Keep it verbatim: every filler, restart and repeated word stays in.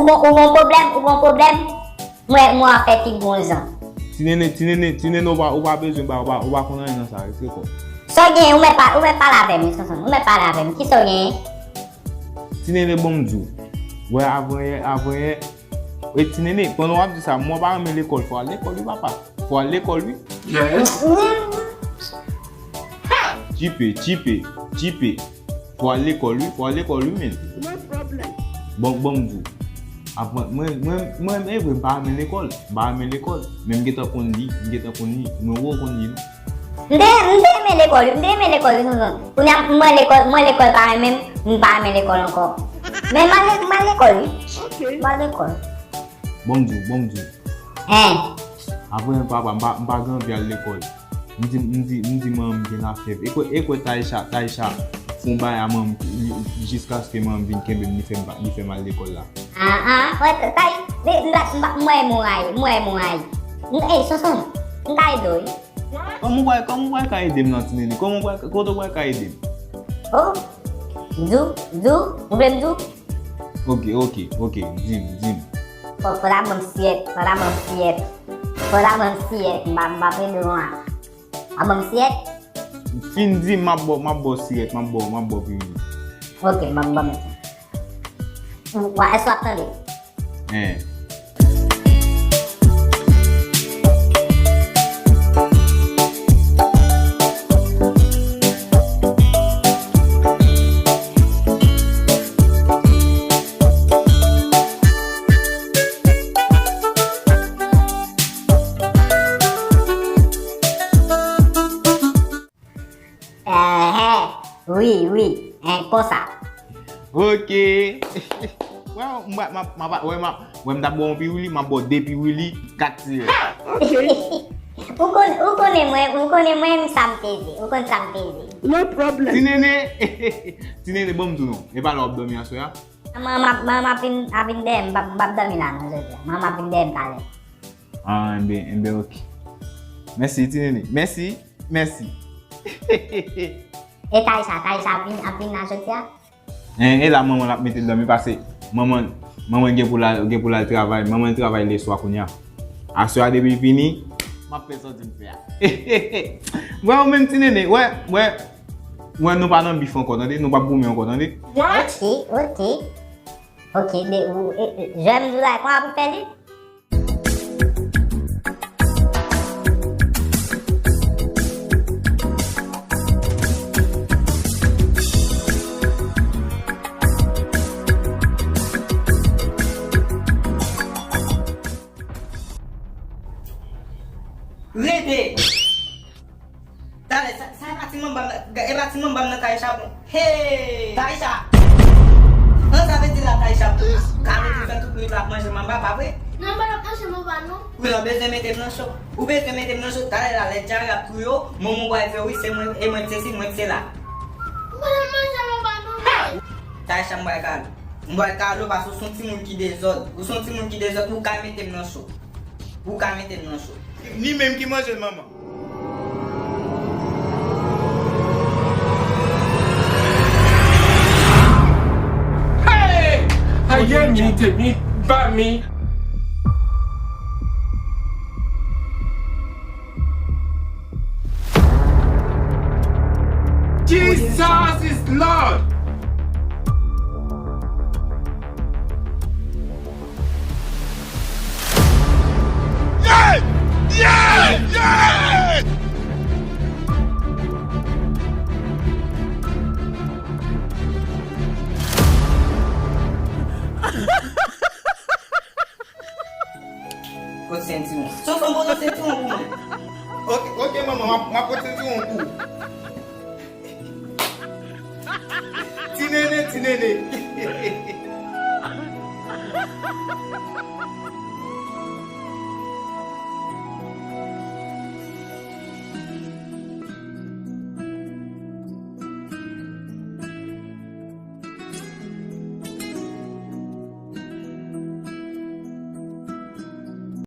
Ou gon, ou gon pwoblèm, ou gon pwoblèm. Mwen, mwen ap fè pi bon jan. Ti nene, ti nene, ti nene, ou pa, ou pa bezwen ba, ou pa, ou pa konn anyen nan sa, retire kò w. Sa w gen, ou mèt pa, ou mèt pale avè m, wi, Sonson. Ou mèt pale avè m. Kisa w gen? Ti nene, bon m di w. Wè, avanyè, avanyè. E ti nene, pandan w ap di sa, mwen pa renmen lekòl, fò al lekòl, wi, papa. Fò al lekòl, wi. Yes. Tchipe, tchipe, tchipe. Fò al lekòl, wi, fò al lekòl, wi, men. No problem. Bon, bon, m di w. Apre, mwen, mwen, mwen, e vre, m pa renmen lekòl. M pa renmen lekòl. Men m gentan konn li, m gentan konn li. Mwen wè w konn li, non. M te, m te renmen lekòl, wi, m te renmen lekòl, wi, Sonson. Kounye a, mwen lekòl, mwen lekòl pa renmen m, m pa renmen lekòl ankò. Men m al, m al lekòl, wi. Ok. M al lekòl. Bon m di w, bon m di w. Hein. Apre, papa, m pa, m pa gen anvi al lekòl. M di, m di, m di manman m gen lafyèv. E kwè, e kwè Taïcha, Taïcha fè yon bagay a manman m, li, jiskaske manman m vin kenbe m, li fè m pa, li fè m al lekòl la. Ah, ah, wè, Tay, m, m, m, m wè m rayi, m wè m rayi. M, ey, Sonson, m ka ede w, wi. Kòman w pral, kòman w pral ka ede m nan, ti nene? Kòman w pral, kote w pral ka ede m? Oh, m di w, m di w, ou vle m di w? Ok, ok, ok, di m, di m. Fò, fò ta ban m siyèt, fò ta ban m siyèt. Fò ta ban m siyèt, m pa, m pa ede w an. A ban m siyèt? Fin di m, m ap ba w, m ap ba w siyèt, m ap ba w, m ap ba w pi wini. Ok, ban m, ban m. Ou, wa, èske w ap tande? Hein. Enhen, wi, wi, en, konsa. Ok. Wè, m, m, m, m, wè, m, wè, m t ap ba w yon piwili, m ap ba w de piwili, kat siyèt. Ok. Ou konn, ou konnen mwen, ou konnen mwen, m sa m peze, ou konn sa m peze. No problem. Ti nene, ti nene, bon m di w non, e pa la w ap dòmi aswè a? Manman, manman ap vin, ap vin dèyè m, m p ap, m p ap dòmi la non, jodi a. Manman ap vin dèyè m talè. Ah, enben, enben, ok. Mèsi, ti nene. Mèsi, mèsi. E Taïcha, Taïcha ap vin, ap vin la jodi a? En, e la manman l ap mete l dòmi, paske manman, manman l gen pou l al, gen pou l al travay. Manman l travay leswa kounye a. Aswè a, depi l fini, m ap fè sòti m fè a. Wè, ou menm, ti nene, wè, wè, wè, nou pa nan bif ankò, tande? Nou p ap goumen ankò, tande? Ok, ok. Ok, de, ou, e, e, jwè m di w la, kòman pou fè li? Rete! Talè, sa, sa e pa ti manman m nan, e pa ti manman m nan Taïcha bon. Hey! Taïcha! An sa vle di la Taïcha kale ki fè tout nwit la ap manje manba, pa vre? Non, m pa t ap manje manba non. Wi, ou bezwen mete m nan cho. Ou bezwen mete m nan cho. Talè la, lè dyare ap touye w, manman w pral di w wi, se mwen, e mwen k se si, mwen k se la. M pa t ap manje manba non. Taïcha, m pral kale w. M pral kale w paske w se yon timoun ki dezòd. Ou se yon timoun ki dezòd, ou ka mete m nan cho. Ou ka mete m nan cho. Ni menm ki manje l, manman. Hey! Aye mi te mi ba mi. Jesus is Lord! Yeah! Yeah! Yeah! Kot sentiwon? Sonson, pote yon sentiwon pou mwen. Ok, ok, manman, m ap, m ap pote sentiwon pou ou. Ti nene, ti nene.